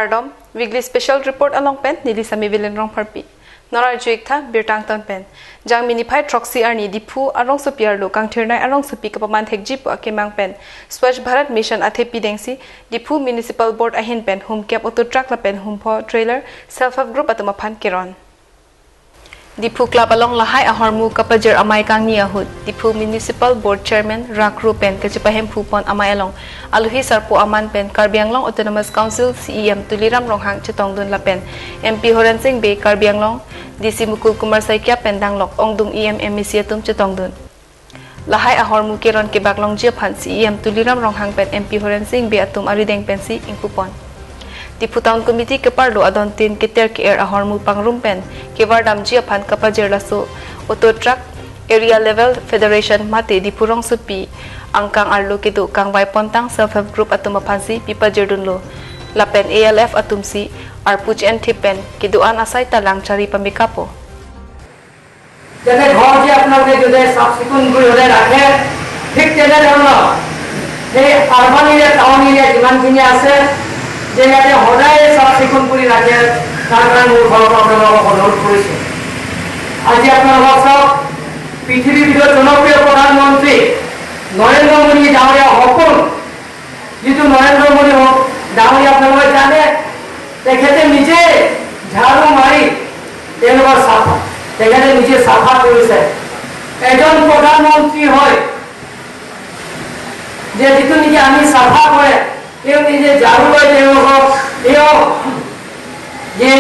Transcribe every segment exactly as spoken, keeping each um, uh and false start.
Kardom, weekly special report along pen neli Sami Vilen Rongpharpi. Non arju-ik tha birta angton pen. Jangmi niphai throksi arni Diphu arongsopi arlo kangthirnei arongsopi kapaman thekji pu akemang pen Swachh Bharat Mission athe pidengsi Diphu Municipal Board ahin pen humkep auto truck lapen humpho trailer self help group atum aphan keron. Diphu Club along lahai ahormu kapajir amei kangni ahut Diphu Municipal Board Chairman Rakru pen kachepahemphu pon amei along alohi sarpo aman pen Karbi Anglong Autonomous Council C E M Tuliram Ronghang chetongdun lapen M P Horen Sing Bey, Karbi Anglong D C Mukul Kumar Saikia pen danglok ongdung E M, M A C atum chetongdun. Lahai ahormu keron kebak longji aphan C E M Tuliram Ronghang pen M P Horen Sing Bey atum arideng pensi ingpupon. Diphu Town Committee keparlo adontin keter ke-er ahormu pangrum pen kevardamji aphan kapajir laso auto truck Area Level Federation mate Diphu rongsopi angkang arlo kedo kangvai pontang self help group atum aphansi pipajirdunlo. Lapen A L F atumsi arpu che-enthip pen kedo-an asai ta langchari pamekapo. যেনে ঘৰ যে আপোনালোকে যদি চাফ চিকুণ কৰি সদায় ৰাখে, ঠিক তেনেধৰণৰ সেই আৰবান এৰিয়া, টাউন এৰিয়া যিমানখিনি আছে, যে ইয়াতে সদায় চাফ চিকুণ কৰি ৰাখে, তাৰ কাৰণে মোৰ ফালৰ পৰা আপোনালোকক অনুৰোধ কৰিছোঁ। আজি আপোনালোকক চাওক, পৃথিৱীৰ ভিতৰত জনপ্ৰিয় প্ৰধানমন্ত্ৰী নৰেন্দ্ৰ মোদী ডাঙৰীয়া সপোন, যিটো নৰেন্দ্ৰ মোদী হওক, ডাঙৰীয়া আপোনালোকে জানে, তেখেতে নিজে ঝাৰু মাৰি তেওঁলোকৰ চাফা, তেখেতে নিজে চাফা কৰিছে। এজন প্ৰধানমন্ত্ৰী হয় যে যিটো নেকি আমি চাফা কৰে, তেওঁ নিজে ঝাৰু লৈ তেওঁলোকক তেওঁ যে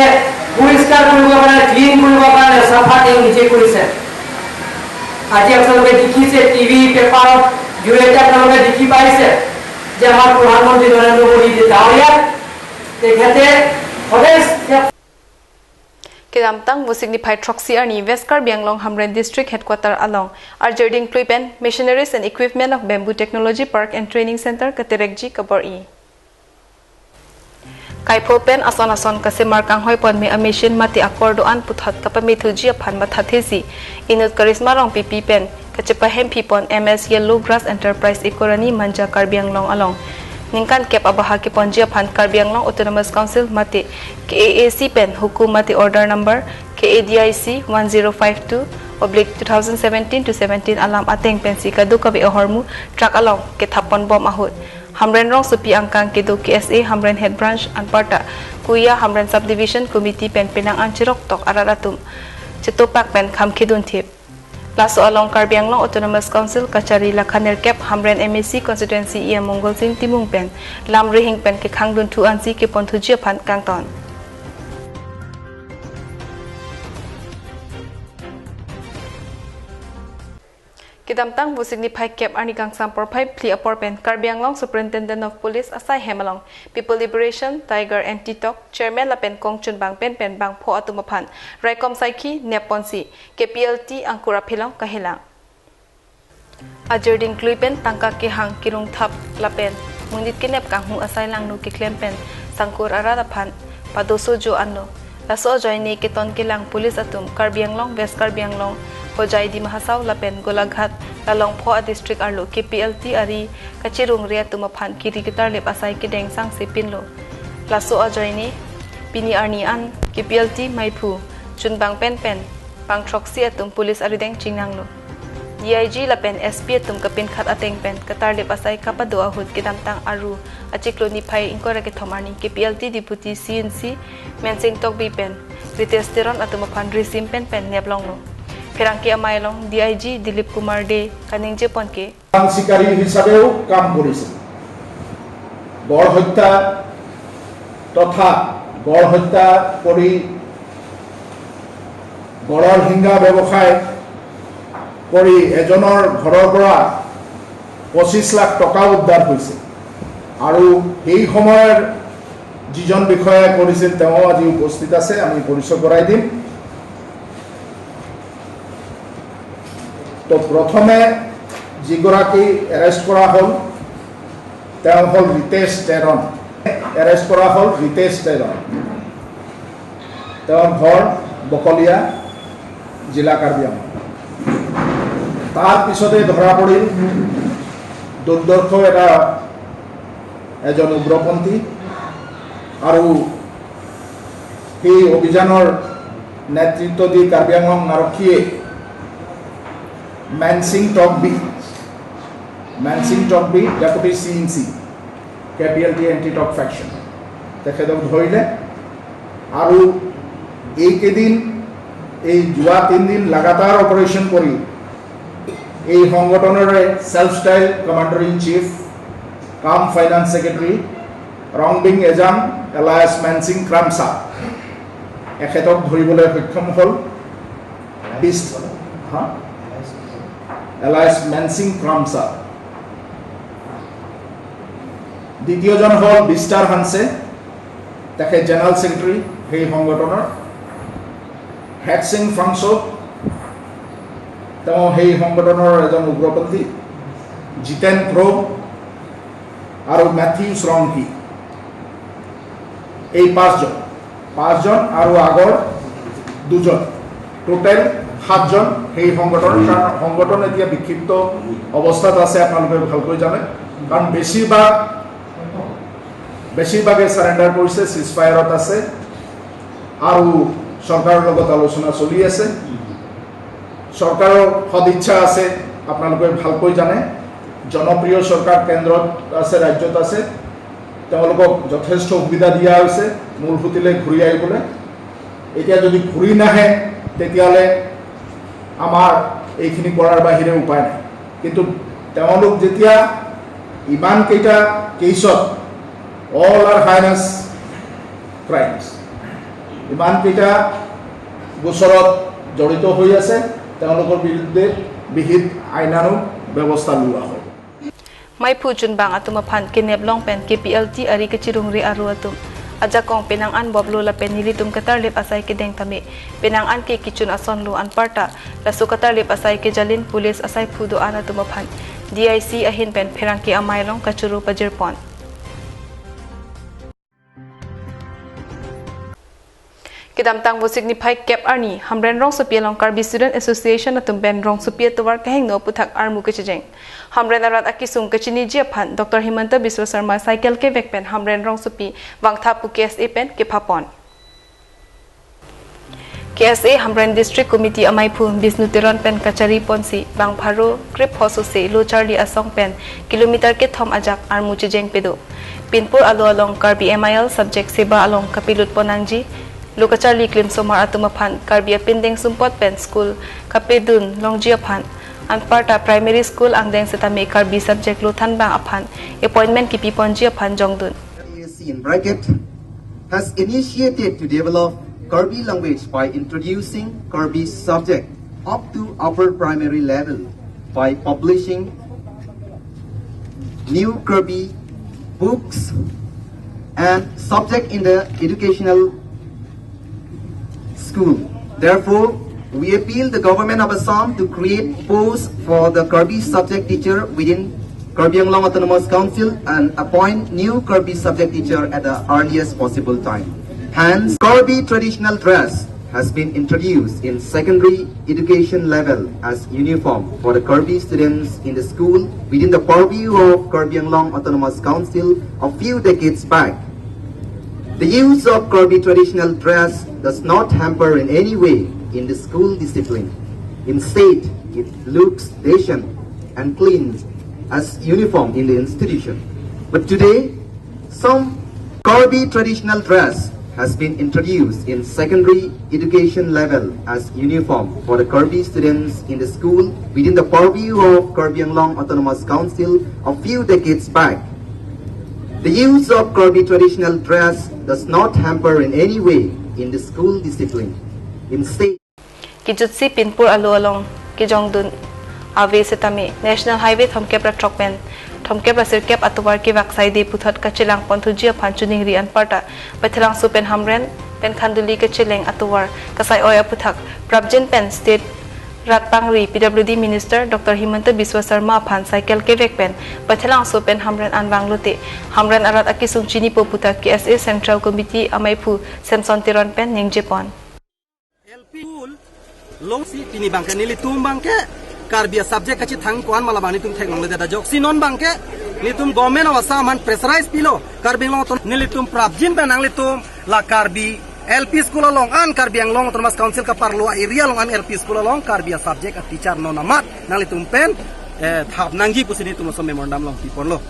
পৰিষ্কাৰ কৰিবৰ কাৰণে, ক্লিন কৰিবৰ কাৰণে চাফা তেওঁ নিজে কৰিছে। আজি আপোনালোকে দেখিছে, টিভি পেপাৰৰ জৰিয়তে আপোনালোকে দেখি পাইছে যে আমাৰ প্ৰধানমন্ত্ৰী নৰেন্দ্ৰ মোদী যে ডাঙৰীয়া, তেখেতে সদায় Kedamtang Vosik niphai throksi arni West Karbi Anglong Hamren District Headquarter along arjerding klui pen Machineries and Equipment of Bamboo Technology Park and Training Center katerekji kabor-i. Kaipho pen ason ason kasemar kanghoi ponme a-machine mate akor do-an puthot kapamethuji aphan mathathesi inut Karisma Rongpipi pen kachepahemphi pon M S Yellow Grass Enterprise Ekorani Manja Karbi Anglong along ningkan kep abaha keponji aphan Karbi Anglong Autonomous Council mate K A A C pen hukum mate order number K A D I C one zero five two oblique two thousand seventeen to seventeen alam ateng pensi kadokave ahormu truck along kethap ponbom ahut Hamren rongsopi angkang kedo K S A Hamren Head Branch anparta Kuya Hamren Subdivision Committee pen penang an cheroktok arat atum chetopak pen kham khedun thip. Laso along Karbi Anglong Autonomous Council kachari lakha nerkep Hamren M A C constituency E M Mongol Sing Timung pen lam rihing pen kekhang dunthu ansi keponthuji aphan kangton. Kedamtang Vosik niphai kep arni kangsam porphai phli apor pen Karbi Anglong Superintendent of Police asai hem along People Liberation Tiger Anti Talk Chairman lapen kongchunbang pen pen bangpho atum aphan raikom saikhi nep ponsi K P L T angkur aphelong kahelang. Ajerding klui pen tangka kehang kerung thap lapen monit kenep kanghu asai langno keklem pen sangkur arat aphan padoso jo anlo. Laso ajoine keton kelang police atum Karbi Anglong, West Karbi Anglong, Hojai, Dima Hasao lapen Golaghat lalongpho a-district arlo K P L T ari kachirungre atum aphan kiri ketarlip asai kedeng sangse pinlo. Laso ajoine pini arni an K P L T maiphu chunbang pen pen bang throksi atum police arideng chingnanglo. D I G lapen S P atum kapinkhat ateng pen katarlip asai kapado ahut kedamtang Aru achiklo niphai ingkoi ra kethom arni K P L T Deputy C N C Mensing Tokbi pen Ritesh Teron atum aphan risim pen pen nep longlo. Pherangke amei along D I G Dilip Kumar Dey kaningje pon ke. চোৰাং চিকাৰী হিচাপেও কাম কৰিছিল। গড় হত্যা তথা গড় হত্যা কৰি গড়ৰ শিঙা ব্যৱসায় কৰি এজনৰ ঘৰৰ পৰা পঁচিছ লাখ টকা উদ্ধাৰ হৈছে। আৰু সেই সময়ৰ যিজন বিষয়া কৰিছিল, তেওঁ আজি উপস্থিত আছে, আমি পৰিচয় কৰাই দিম। তো প্ৰথমে যিগৰাকী এৰেষ্ট কৰা হ'ল, তেওঁ হ'ল ৰিতেশ তেৰণ। এৰেষ্ট কৰা হ'ল ৰিতেশ তেৰণ। তেওঁৰ ঘৰ বকলীয়া, জিলা কাৰ্বি আংলং। তাৰ পিছতে ধৰা পৰিল দুৰ্দৰ্শ এটা, এজন উগ্ৰপন্থী। আৰু সেই অভিযানৰ নেতৃত্ব দি কাৰ্বি আংলং আৰক্ষীয়ে Mensing Tokbi, Mensing Tokbi, deputy C in C, K P L T anti talk faction, তেখেতক ধৰিলে। আৰু এইকেইদিন, এই যোৱা তিনিদিন লাগাতাৰ অপাৰেশ্যন কৰি এই সংগঠনৰে self style commander in chief cum finance secretary Rongbing Ejam alliance Menching Kramsa এখেতক ধৰিবলৈ সক্ষম হ'ল। বিছ, হা? এলায়েন্স মেনচিং ক্ৰামচা। দ্বিতীয়জন হ'ল বিষ্টাৰ হানছে, তেখেত জেনেৰেল ছেক্ৰেটাৰী সেই সংগঠনৰ। হেডচিং ফাংচো, তেওঁ সেই সংগঠনৰ এজন উগ্ৰপন্থী। জিতেন ক্ৰ আৰু মেথিউছ ৰংহি, এই পাঁচজন, পাঁচজন আৰু আগৰ দুজন, টোটেল সাতজন সেই সংগঠনৰ। কাৰণ সংগঠন এতিয়া বিক্ষিপ্ত অৱস্থাত আছে, আপোনালোকে ভালকৈ জানে। কাৰণ বেছিভাগ, বেছিভাগে চাৰেণ্ডাৰ কৰিছে, চিজ ফায়াৰত আছে আৰু চৰকাৰৰ লগত আলোচনা চলি আছে। চৰকাৰৰ সদিচ্ছা আছে, আপোনালোকে ভালকৈ জানে। জনপ্ৰিয় চৰকাৰ কেন্দ্ৰত আছে, ৰাজ্যত আছে। তেওঁলোকক যথেষ্ট সুবিধা দিয়া হৈছে মূলসুঁতিলৈ ঘূৰি আহিবলৈ। এতিয়া যদি ঘূৰি নাহে, তেতিয়াহ'লে আমাৰ এইখিনি কৰাৰ বাহিৰে উপায় নাই। কিন্তু তেওঁলোক যেতিয়া ইমানকেইটা কেছত, অল আৰ হাইনাছ ক্ৰাইমছ, ইমানকেইটা গোচৰত জড়িত হৈ আছে, তেওঁলোকৰ বিৰুদ্ধে বিহিত আইনানুগ ব্যৱস্থা লোৱা হ'ব। Maiphu junbang atum aphan kenep long pen K P L T ari kachirungre aru atum ajakong penang an boblo lapen nelitum katarlip asai kedeng tame penang an ke kichun asonlo anparta laso katarlip asai kejalin police asaiphu do-an atum aphan D I C ahin pen pherangke amei along kachoro pajirpon. Kedamtang Vosik niphai kep arni Hamren rongsopi along Karbi Student Association atum pen rongsopi atovar kehingno aphuthak armu kechejeng. Hamren arat akesung kachiniji aphan Doctor Himanta Biswa Sarma cycle kevek pen Hamren rongsopi vangtha pu K S A pen kephapon. K S A Hamren District Committee ameiphu Bisnu Teron pen kachari ponsi bang pharo krip hoso se lo charli asong pen kilometer kethom ajak armu chejeng pedo. Pinpur alo along Karbi M I L subject seba along kapelut pon nangji. Lo kacharli klimsomar atum aphan Karbi apindeng sumpot pen school kapedun longji aphan anparta primary school angdeng setame Karbi subject lo thanbang aphan appointment kipi ponji aphan jongdun. C in bracket, has initiated to develop Karbi language by introducing Karbi subject up to upper primary level by publishing new Karbi books and subject in the educational school. Therefore, we appeal the government of Assam to create post for the Karbi subject teacher within Karbi Anglong Autonomous Council and appoint new Karbi subject teacher at the earliest possible time. Hence, Karbi traditional dress has been introduced in secondary education level as uniform for the Karbi students in the school within the purview of Karbi Anglong Autonomous Council a few decades back. The use of Karbi traditional dress does not hamper in any way in the school discipline. Instead, it looks decent and clean as uniform in the institution. But today, some Karbi traditional dress has been introduced in secondary education level as uniform for the Karbi students in the school within the purview of Karbi Anglong Autonomous Council a few decades back. The use of Karbi traditional dress does not hamper in any way in the school discipline. Instead, kijutsi Pinpur alo along kejongdun ave setame National Highway thomkep ra throk pen thomkep ra sirkep atovar kevak saide puthot kachelang ponthuji aphan choningri anparta Baithalangso pen Hamren pen Khanduli kacheleng atovar kasai oi aphuthak prapjin pen State Rat Pangri P W D Minister Doctor Himanta Biswa Sarma aphan cycle kevek pen Baithalangso pen Hamren anvang lote Hamren arat akesung chinipo puthak K S A Central Committee ameiphu Samson Teron pen ningjepon. L P school longsi pini abangke nelitum abangke Karbi a subject kachethang ko-an ma labang nelitum theklongle det ajok. Si non abangke nelitum government of Assam aphan pressurize pilo. Karbi Anglong atum nelitum prapjin pen nanglitum la Karbi L P school along an Karbi Anglong Autonomous Council kaparlo area along an L P school along Karbi a-subject a-teacher non amat nanglitum pen, eh, thap nangji pusi nelitum laso memorandum along piponlo.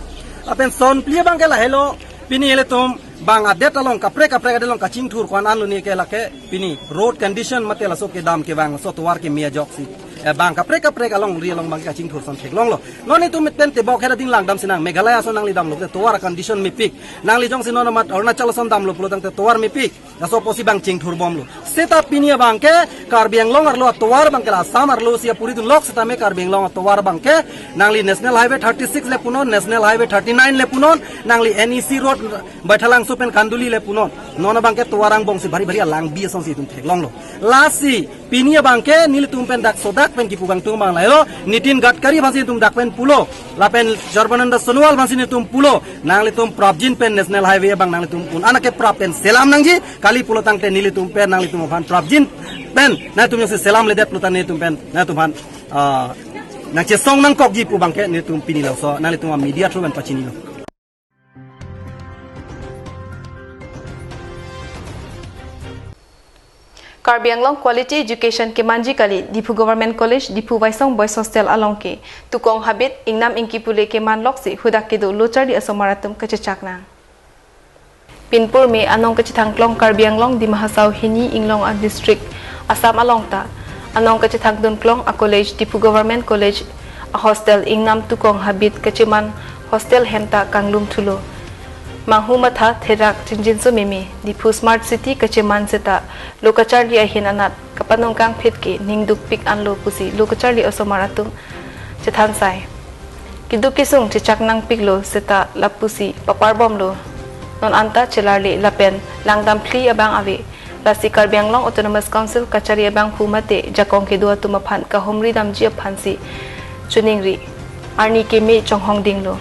Lapen son phli abangke lahelo, pini ilitum bang adet along kaprek kaprek adet along kachingthur ko-an anlo ni ke lake pini road condition mate laso kedam kevang laso tovar keme ajoksi, eh, bang kaprek kaprek alongri along bang kachingthur ason theklonglo. Non itum miten tebok hera ding langdam sinang Meghalaya ason nangli damlo te tovar condition mepik. Nangli jongsi non amat Arunachal ason damlo pulo tangte tovar mepik. Laso apotsi bang chingthur bomlo. Seta pini abangke Karbi Anglong arlo atovar abangke la Assam arlo si apuri dunlok setame Karbi Anglong atovar abangke nangli National Highway thirty-six le punon, National Highway thirty-nine le punon, nangli N E C road Baithalangso pen Khanduli le punon. Non abangke tovar angbong si bhari bhari alangbi asonsi itum theklonglo. Lasi pini abangke nelitum pen dak sodak pen kipu kangtung abang lahelo, Nitin Gadkari aphansi itum dak pen pulo, lapen Sarbananda Sonowal aphansi nelitum pulo, nanglitum prapjin pen National Highway abang nanglitum un-an akeprap pen selam nangji, kali pulo tangte nelitum pen nanglitum aphan prapjin pen nangtum jongsi selamledet pulo tangte nelitum pen nangtum aphan, ah, nangchesong nangkokji pu abangke nelitum pini laso nanglitum a-media through pen pachinilo. Karbi Anglong Quality Education kemanji kali Diphu Government College, Diphu Waisong Boys Hostel along ke tukong habit ingnam ingki pule kemanloksi hadak kedo lo charli asomar atum kachechak nang. Pinpur me anong kachethang klong Karbi Anglong Dima Hasao hini inglong a-district Assam along ta anong kachethang dun klong a-college Diphu Government College a-hostel ingnam tukong habit kacheman hostel hem ta kanglum thulo. Manghu matha therak chinjinso meme, Diphu Smart City kacheman seta lo kacharli ahin anat kapanung kangphit ke ning dukpik anlo pusi lo kacharli osomar atum chethan sai. Keduk kesung chechak nangpiklo seta lapusi paparbomlo. Non anta chelarle lapen langdam phli abang ave. Lasi Karbi Anglong Autonomous Council kachari abangphu mate jakong kedo atum aphan kahumri damji aphansi choningri arni keme chonghong dinglo.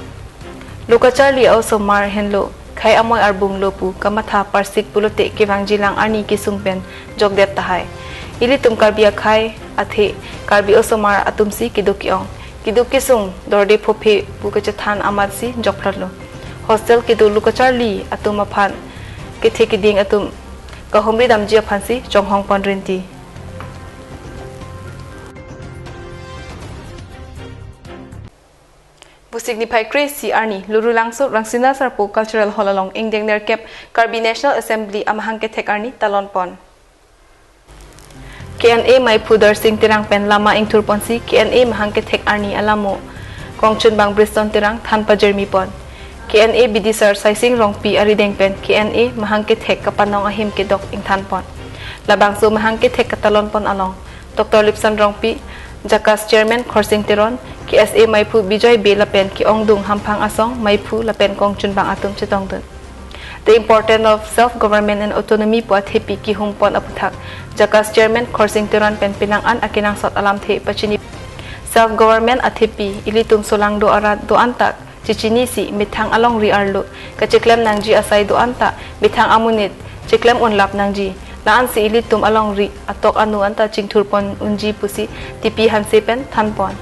Lo kacharli a-osomar henlo khei amoi arbunglo pu kamatha parsik pulote kevangjilang arni kesung pen jokdet tahai. Ilitum Karbi akhei athe Karbi osomar atumsi kedo ke-ong, keduk kesung dorde phophe pu kachethan amatsi jokplotlo. Hostel kedo lo kacharli atum aphan kethe keding atum kahumri damji aphansi chonghong pon rinti. Vosik niphai kre-isi arni Lurulangso Rangsina Sarpo Cultural Hall along ingdeng nerkep Karbi National Assembly amahang kethek arni talon pon. K N A maiphu Darsing Terang pen lama ingthur ponsi K N A mahang kethek arni alamo kongchunbang Briston Terang than pajirmi pon. K N A bidisar Saising Rongpi arideng pen K N A mahang kethek kapanong ahim kedok ingthan pon. Labangso mahang kethek katalon pon along Doctor Lipson Rongpi, JACAS Chairman Khorsing Teron, K S A maiphu Bijoy Bey lapen ke-ongdung hamphang asong maiphu lapen kongchunbang atum chetongdun. The importance of self-government and autonomy pu athepi kehum pon aputhak JACAS Chairman Khorsing Teron pen penang an akenangsot alamthe pachini. Self-government athepi ilitum solangdo arat do-an ta chechinisi methang alongri arlo kacheklem nangji asai do-an ta methang amonit cheklem unlap nangji. La-ansi ilitum alongri atok anu anta chingthur pon unji pusi T P Hanse pen than pon.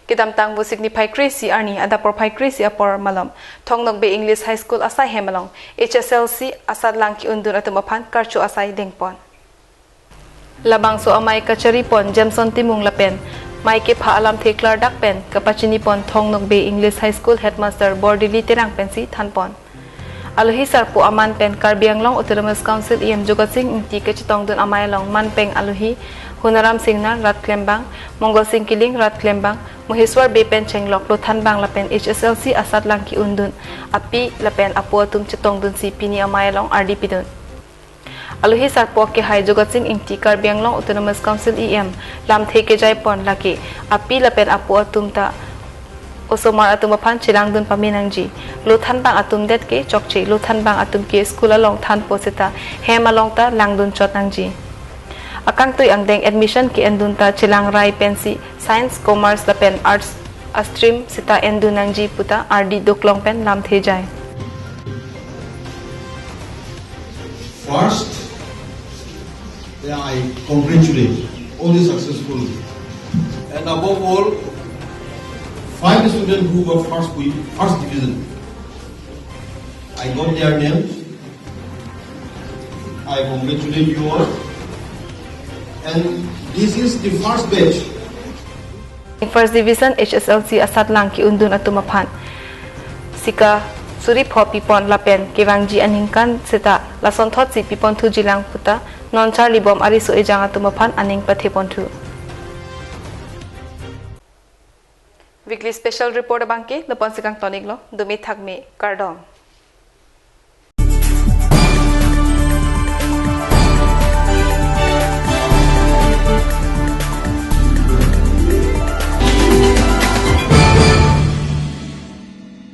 Kedamtang Vosik niphai kre-isi arni adap porphai kre-isi apor malom Thong Nokbe English High School asai hem along H S L C asatlang ke-undun atum aphan karcho asai dengpon. Labangso amei kachari pon Jameson Timung lapen mei kepha alamthe klardak pen kapachini pon Thong Nokbe English High School Headmaster Bordili Terang pensi than pon. Alohi sarpo aman pen Karbi Anglong Autonomous Council E M Jogat Sing Ingti kachetongdun amei along manpeng alohi Honaram Singnar rat klembang, Mongol Sing Kiling rat klembang, Moheswar Bey pen chenglok lo thanbang lapen H S L C asatlang ke-undun api lapen apo atum chetongdunsi pini amei along ardi pidun. Alohi sarpo kehai Jogat Sing Ingti Karbi Anglong Autonomous Council E M lamthe kejai pon lake api lapen apo atum ta osomar atum aphan chelangdun pame nangji. Lo thanbang atum det ke chokche, lo thanbang atum ke school along thanpo seta hem along ta langdun chot nangji. Akangtui angdeng admission ke-endun ta chelang rai pensi Science, Commerce lapen Arts a-stream seta endun nangji puta ardi doklong pen lamthe jai. First, yeah, I congratulate all the successful and above all, five students who were first, first division. I got their name. I congratulate you all. And this is the first batch. First Division H S L C asatlang ke-undun atum aphan sika suri pho pipon lapen kevangji aningkan seta lasonthotsi pipon thujilang puta non charlibom ariso ejang atum aphan aning patheponthu. Weekly Special Report abangke lapu-an si kangtoniklo, dome thakme, kardom.